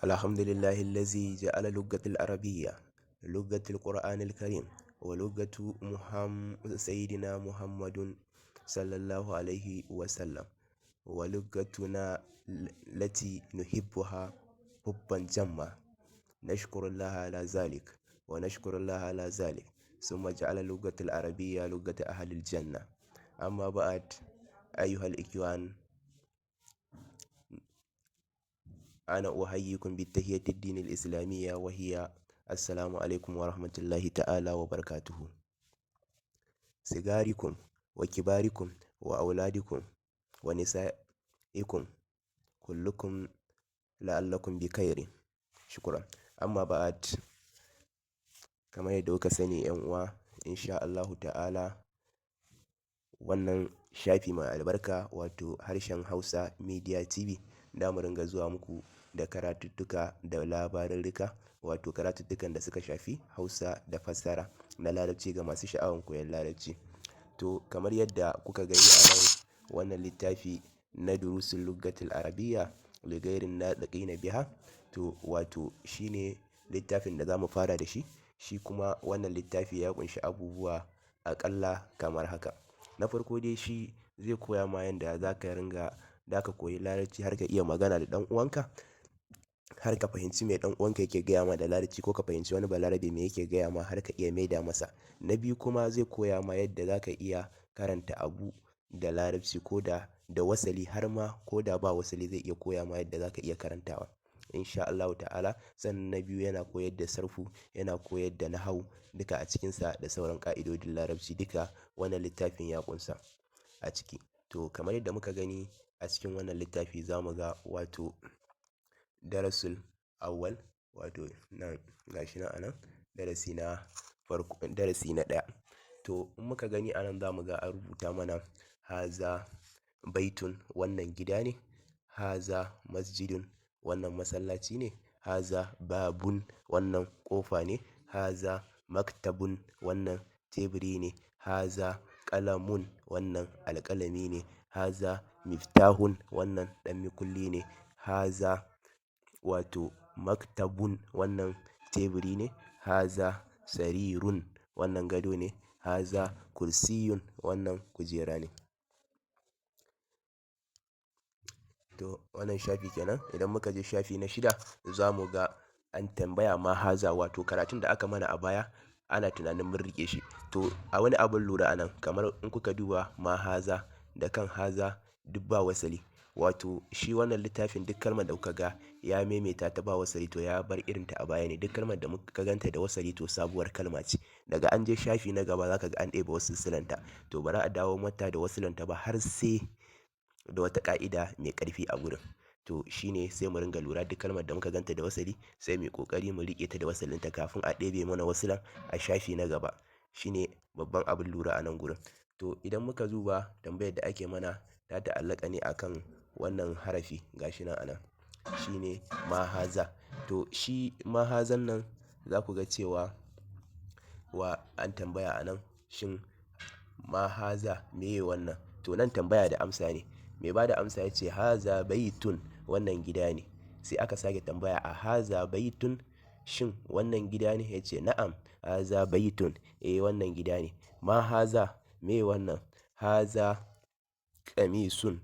الحمد لله الذي جعل اللغة العربية لغة القرآن الكريم ولغة سيدنا محمد صلى الله عليه وسلم ولغتنا التي نحبها حبا جما. نشكر الله على ذلك ونشكر الله على ذلك، ثم جعل اللغة العربية لغة أهل الجنة. أما بعد، أيها الإخوان، أنا أحييكم بالتحية الدين الإسلامية، وهي السلام عليكم ورحمة الله تعالى وبركاته. صغاركم وكباركم وأولادكم ونسائكم كلكم لعلكم بخير. شكرا. أما بعد، kamar yadda kuka sani, 'yan uwa, insha Allahu ta'ala wannan shafi mai albarka, wato Harshen Hausa Media TV, da mu ringa zuwa muku da karatuttuka da labarurruka, wato karatuttukan da suka shafi Hausa da fassara na Larabci ga masu sha'awan koyon Larabci. To, kamar yadda kuka gani a nan, wannan littafi na Durusul Lughatil Arabiyya Ligairin Natiqina Biha, to wato shine littafin da za mu fara da shi. Shi kuma wannan littafi ya ƙunshi abubuwa aƙalla kamar haka. Na farko dai, shi zai koya ma yanda za ka ringa za ka koyi Larabci har ka iya magana da ɗan uwanka, har ka fahimci me ɗan uwanka yake gaya ma da Larabci, ko ka fahimci wani Balarabe me yake gaya ma har ka iya maida masa. Na biyu kuma, zai koya ma yadda za ka iya karanta abu da Larabci, ko da da wasali, har ma ko da ba wasali zai iya koya ma yadda za ka iya karantawa, insha Allahu ta'ala. Sannan na biyu, yana koyar da sarfu, yana koyar da nahawu duka a cikinsa, da sauran ƙa'idodin Larabci duka wannan littafin ya ƙunsa a ciki. To, kamar yadda muka gani a cikin wannan littafi, za mu ga wato darasul awwal, wato nan gashi nan a nan, darasi na farko, darasi na ɗaya. To, in muka gani a nan, za mu ga an rubuta mana haza baitun, wannan gida ne; haza masjidun, wannan masallaci ne; haza babun, wannan ƙofa ne; haza maktabun, wannan teburi ne; haza qalamun, wannan alƙalami ne; haza miftahun, wannan ɗan makulli ne; haza wato maktabun, wannan teburi ne; haza sarirun, wannan gado ne; haza kursiyun, wannan kujera ne. To, wannan shafi kenan. Idan muka je shafi na shida, za mu ga an tambaya ma haza, wato karatun da aka mana a baya ana tunanin mun riƙe shi. To, a wani abun lura a nan, kamar in kuka duba ma haza da kan haza duk ba wasali. Wato shi wannan littafin, duk kalmar da kuka ga ya maimaita ta ba wasali, to ya bar irinta a baya ne. Duk kalmar da muka ganta da wasali, to sabuwar kalma ce. Daga an je shafi na gaba, za ka ga an ɗebe wasulsulanta. To, ba za a dawo mata da wasulanta ba har sai da wata ƙa'ida mai ƙarfi a gurin. To, shine sai mu ringa lura, duk kalmar da muka ganta da wasali, sai mu yi ƙoƙari mu riƙe ta da wasalinta kafin a ɗebe mana wasulan a shafi na gaba. Shine babban abin lura a nan gurin. To, idan muka duba tambayar da ake mana, ta ta'allaka ne akan wannan harafi, gashi nan a nan, shine ma haza. To, shi ma hazan nan, za ku ga cewa wa an tambaya a nan, shin ma haza, meye wannan? To, nan tambaya da amsa ne. Mai ba da amsa ya ce haza baitun, wannan gida ne. Sai aka sake tambaya, a haza baitun, shin wannan gida ne? Ya ce na'am, haza baitun, eh, wannan gida ne. Ma haza, meye wannan? Haza qamisun,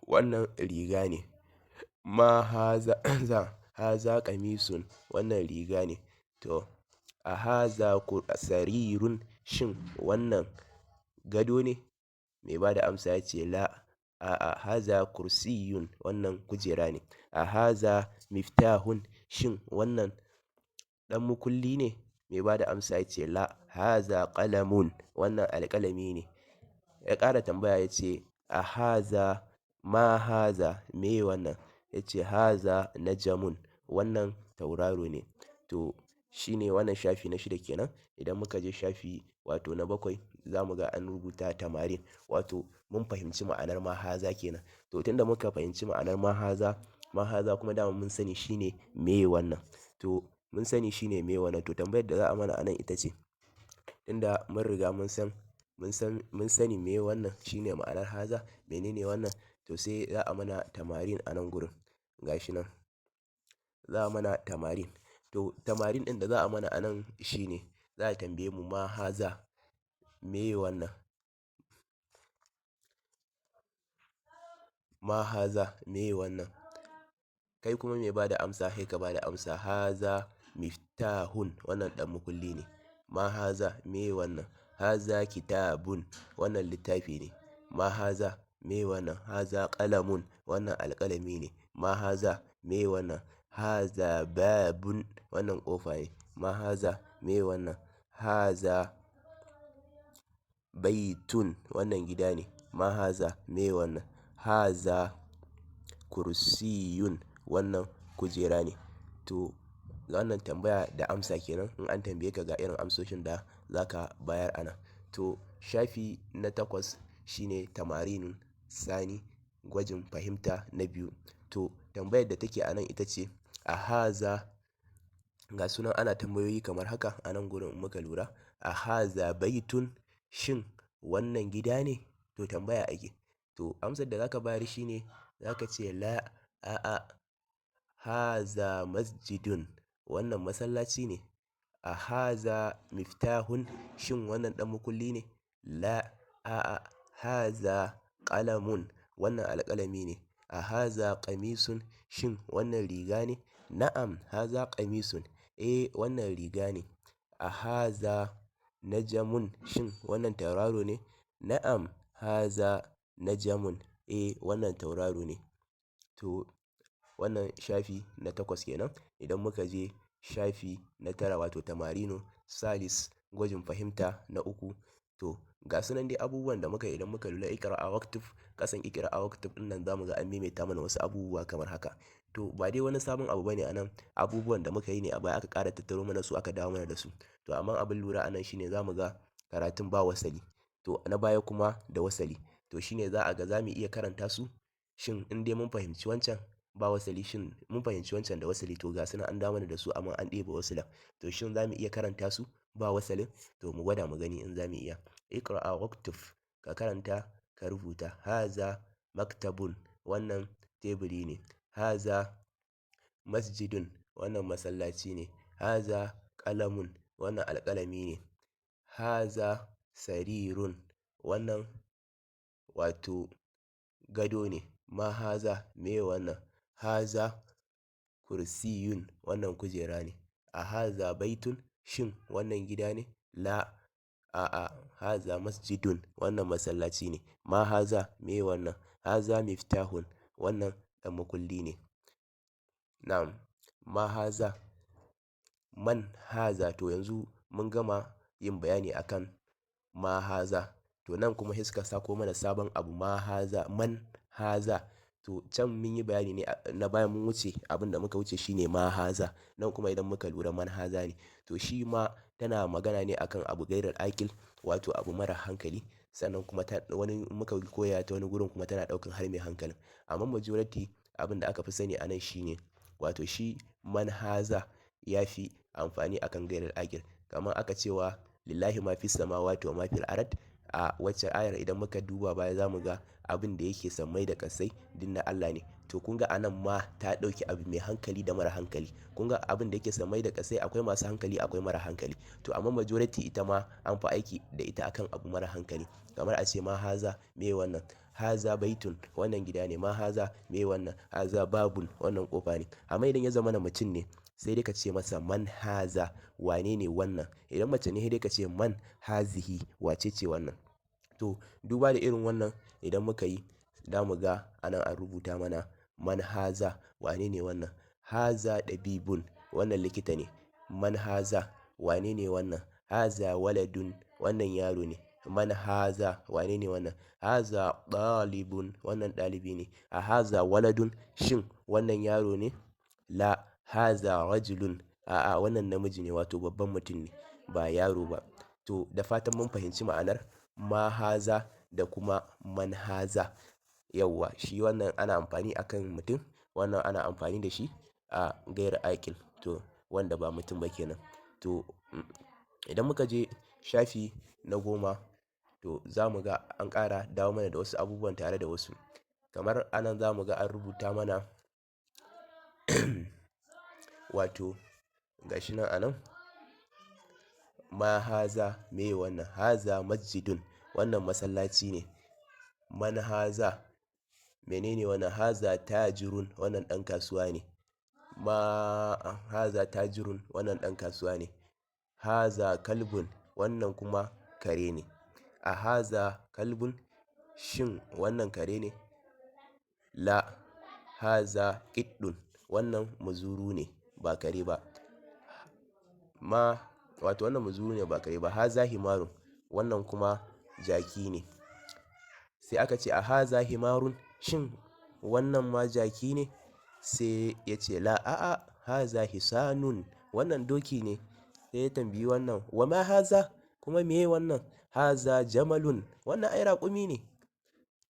wannan riga ne. Ma haza, haza qamisun, wannan riga ne. To, a haza sarirun, shin wannan gado ne? Mai ba da amsa ya ce la, a'a, haza kursiyun, wannan kujera ne. A haza miftahun, shin wannan ɗan makulli ne? Mai ba da amsa ya ce la, haza qalamun, wannan alƙalami ne. Ya ƙara tambaya ya ce a haza, ma haza, meye wannan? Ya ce haza najamun, wannan tauraro ne. To, shine wannan shafi na shida kenan. Idan muka je shafi wato na bakwai, za mu ga an rubuta tamarin, wato mun fahimci ma'anar ma haza kenan. To, tunda muka fahimci ma'anar ma haza, ma haza kuma dama mun sani shine meye wannan. To, mun sani shine meye wannan. To, tambayar da za a mana a nan ita ce, tunda mun riga mun sani meye wannan, shine ma'anar haza, menene wannan? To, sai za a mana tamarin a nan gurin, gashi nan. za a mana tamarin. To tamarin ɗin da za a mana a nan shine za a tambaye mu ma haza, meye wannan? Ma haza, meye wannan? Kai kuma mai ba da amsa sai ka ba da amsa haza miftahun, wannan ɗan makulli ne. Ma haza, meye wannan? Haza kitabun, wannan littafi ne. Ma haza, meye wannan? Haza qalamun, wannan alƙalami ne. Ma haza, meye wannan? Haza babun, wannan ƙofa ne. Ma haza, meye wannan? Haza baitun, wannan gida ne. Ma haza, meye wannan? Haza kursiyun, wannan kujera ne. To wannan tambaya da amsa kenan, in an tambaye ka ga irin amsoshin da za ka bayar a nan. To shafi na 8 shine tamarinun sani, gwajin fahimta na 2. To tambayar da take a nan ita ce a haza, ga sunan ana tambayoyi kamar haka a nan gurin in muka lura. A haza baitun, shin wannan gida ne? To tambaya ake. To amsar da za ka bayar shine za ka ce la, a'a, haza masjidun, wannan masallaci ne. A haza miftahun, shin wannan ɗan makulli ne? La, a'a, haza qalamun, wannan alƙalami ne. A haza qamisun, shin wannan riga ne? Na'am, haza qamisun, eh wannan riga ne. A haza najamun, shin wannan tauraro ne? Na'am, haza najamun, eh wannan tauraro ne. To wannan shafi na 8 kenan. Idan muka je shafi na 9 wato tamarinu salis, gwajin fahimta na 3. To ga sunan dai abubuwan da muka yi idan muka lura iqra'a waktub, ƙasan iqra'a waktub ɗin nan za mu ga an maimaita mana wasu abubuwa kamar haka. To ba dai wani sabon abu bane a nan, abubuwan da muka yi ne a baya aka ƙara tattaro mana su aka dawo mana da su. To amma abin lura a nan shine za mu ga karatun ba wasali. To na baya kuma da wasali. To shine za a ga za mu iya karanta su. Shin in dai mun fahimci wancan ba wasali, shin mun fahimci wancan da wasali, to ga sunan an dawo mana da su amma an ɗebe wasulan. To shin za mu iya karanta su ba wasalin? To mu gwada mu gani in za mu iya. Iqra'a waktub, ka karanta ka rubuta. Haza maktabun, wannan teburi ne. Haza masjidun, wannan masallaci ne. Haza qalamun, wannan alƙalami ne. Haza sarirun, wannan wato gado ne. Ma haza, meye wannan? Haza kursiyun, wannan kujera ne. A haza baitun, shin wannan gida ne? La, a'a, haza masjidun, wannan masallaci ne. Ma haza, meye wannan? Haza miftahun, wannan ɗan makulli ne. Na'am, ma haza, man haza. To yanzu mun gama yin bayani akan ma haza. To nan kuma sai suka sako mana sabon abu, ma haza, man haza. To can mun yi bayani ne na baya, mun wuce abin da muka wuce shine ma haza. Nan kuma idan muka lura man haza ne. To shi ma tana magana ne akan abu gairar akil, wato abu mara hankali. Sannan kuma ta wani muka koya ta wani gurin kuma tana ɗaukan har mai hankalin. Amma majority abin da aka fi sani a nan shine wato shi man haza ya fi amfani akan gairar akil. Kamar aka cewa lillahi ma fis samawati wa ma fil ard. A wacce ayar idan muka duba baya za mu ga abin da yake sammai da ƙasai duk na Allah ne. To kun ga a nan ma ta ɗauki abu mai hankali da mara hankali. Kun ga abin da yake sammai da ƙasai akwai masu hankali akwai mara hankali. To amma majority ita ma an fi aiki da ita akan abu mara hankali. Kamar a ce ma haza, meye wannan? Haza baitun, wannan gida ne. Ma haza, meye wannan? Haza babun, wannan ƙofa ne. Amma idan ya zama na mutum ne sai dai ka ce masa man haza, wane ne wannan? Idan mace ne sai dai ka ce man hazihi, wace ce wannan? To duba da irin wannan idan muka yi za mu ga a nan an rubuta mana man haza, wane ne wannan? Haza ɗabibun, wannan likita ne. Man haza, wane ne wannan? Haza waladun, wannan yaro ne. Man haza, wane ne wannan? Haza ɗalibun, wannan ɗalibi ne. A haza waladun, shin wannan yaro ne? La, haza rajulun, a'a wannan namiji ne wato babban mutum ne ba yaro ba. To da fatan mun fahimci ma'anar ma haza da kuma man haza. Yauwa shi wannan ana amfani akan mutum, wannan ana amfani da shi a gairar akil, to wanda ba mutum ba kenan. To idan muka je shafi na 10, to za mu ga an ƙara dawo mana da wasu abubuwan tare da wasu. Kamar a nan za mu ga an rubuta mana Wato gashi nan anan, ma haza, meye wannan? Haza masjidun, wannan masallaci ne. Man haza, menene wannan? Haza tajirun, wannan ɗan kasuwa ne. Ma haza tajirun, wannan ɗan kasuwa ne. Haza kalbun, wannan kuma kare ne. A haza kalbun, shin wannan kare ne? La, haza qiddun, wannan muzuru ne ba kare ba. Ma wato wannan muzuru ne ba kare ba. Haza himarun, wannan kuma jaki ne. Sai aka ce a haza himarun, shin wannan ma jaki ne? Sai ya ce la, a'a, haza hisanun, wannan doki ne. Sai ya tambayi wannan, wa ma haza, kuma meye wannan? Haza jamalun, wannan ai raƙumi ne.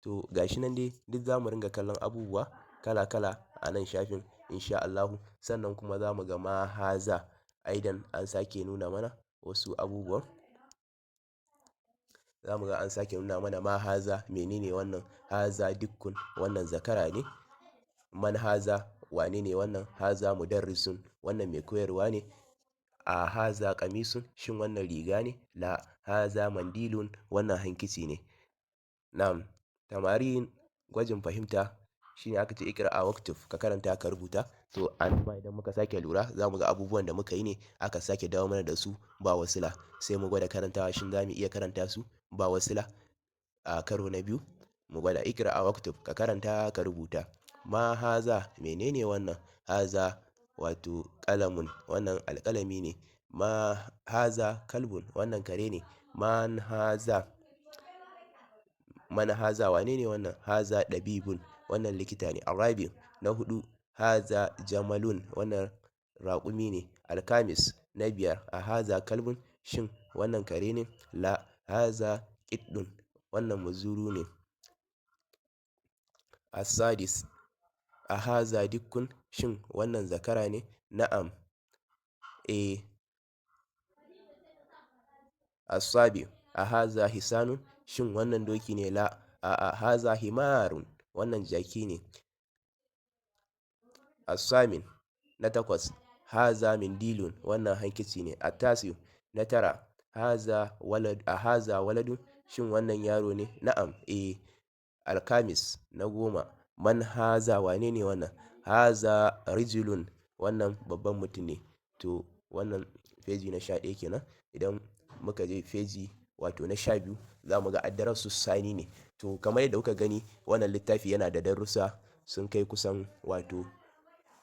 To gashi nan dai duk za mu ringa kallon abubuwa kala kala a nan shafin insha Allahu. Sannan kuma za mu ga ma haza aidan an sake nuna mana wasu abubuwan. Za mu ga an sake nuna mana ma haza, menene wannan? Haza dikkun, wannan zakara ne. Man haza, wane ne wannan? Haza mudarrisun, wannan mai koyarwa ne. A haza qamisun, shin wannan riga ne? La, haza mandilun, wannan hankici ne. Na'am, tamarin gwajin fahimta shine aka ce iqra waktub, ka karanta ka rubuta. To a nan ma idan muka sake lura za mu ga abubuwan da muka yi ne aka sake dawo mana da su ba wasila. Sai mu gwada karantawa, shin za mu iya karanta su ba wasila? A karo na biyu mu gwada iqra waktub, ka karanta ka rubuta. Ma haza, menene wannan? Haza wato qalamun, wannan alƙalami ne. Ma haza kalbun, wannan kare ne. Man haza, man haza, wane ne wannan? Haza ɗabibun, wannan likita ne. Arabi na huɗu, haza jamalun, wannan raƙumi ne. Alkamis na biyar, a haza kalbun, shin wannan kare ne? La, haza qiddun, wannan muzuru ne. Asadis, a haza dikkun, shin wannan zakara ne? Na'am, eh. Asabi, a haza hisanun, shin wannan doki ne? La, a'a, haza himarun, wannan jaki ne. Asamin na takwas, haza mindilun, wannan hankici ne. Attasiu na tara, haza walad, a haza waladun, shin wannan yaro ne? Na'am, eh. Alkamis na goma, man haza, wane ne wannan? Haza rijulun, wannan babban mutum ne. To wannan feji na 11 kenan. Idan muka je feji wato na 12 za mu ga addarasu sani ne. To kamar yadda kuka gani, wannan littafi yana da darussa sun kai kusan, wato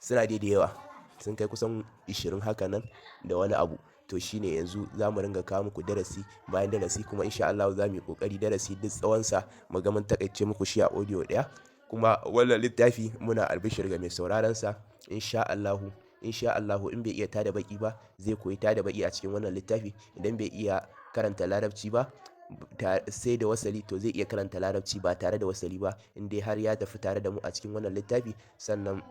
suna dai da yawa, sun kai kusan 20 haka nan da wani abu. To shine yanzu za mu ringa kawo muku darasi bayan darasi, kuma insha Allahu za mu yi ƙoƙari darasi duk tsawonsa mu ga mun taƙaice muku shi a audio ɗaya. Kuma wannan littafi muna albishir ga mai sauraron sa insha Allahu, insha Allahu in bai iya tada baƙi ba zai koyi tada baƙi a cikin wannan littafi. Idan bai iya karanta larabci ba sai da wasali, to zai iya karanta larabci ba tare da wasali ba in dai har ya tafi tare da mu a cikin wannan littafi. Sannan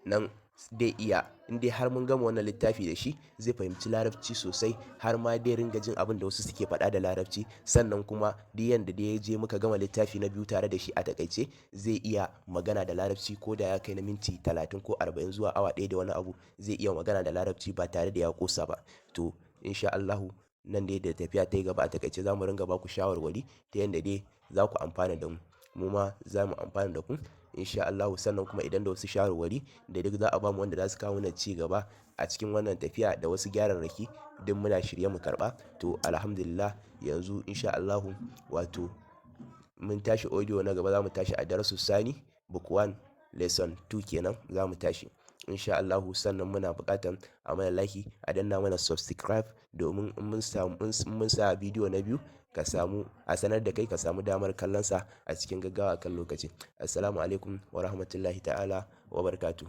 nan zai iya, in dai har mun gama wannan littafi da shi, zai fahimci larabci sosai har ma dai ringa jin abin da wasu suke faɗa da larabci. Sannan kuma duk yanda dai ya je muka gama littafi na biyu tare da shi, a taƙaice zai iya magana da larabci ko da ya kai na minti 30 ko 40 zuwa awa ɗaya da wani abu, zai iya magana da larabci ba tare da ya ƙosa ba. To insha Allahu nan dai da tafiya ta yi gaba, a taƙaice za mu ringa ba ku shawarwari ta yanda dai za ku amfana da mu, mu ma za mu amfana da ku insha Allahu. Sannan kuma idan da wasu shawarwari da duk za a bamu wanda za su kawo mana ci gaba a cikin wannan tafiya da wasu gyararraki, duk muna shirye mu karɓa. To alhamdulillah, yanzu insha Allahu wato mun tashi audio na gaba, za mu tashi a darasu sani, book 1 lesson 2 kenan za mu tashi insha Allahu. Sannan muna buƙatan a mana like, a danna mana subscribe, domin in mun samu in mun sa bidiyo na biyu ka samu a sanar da kai, ka samu damar kallon sa a cikin gaggawa akan lokaci. Assalamu alaikum wa rahmatullahi ta'ala wa barakatuhu.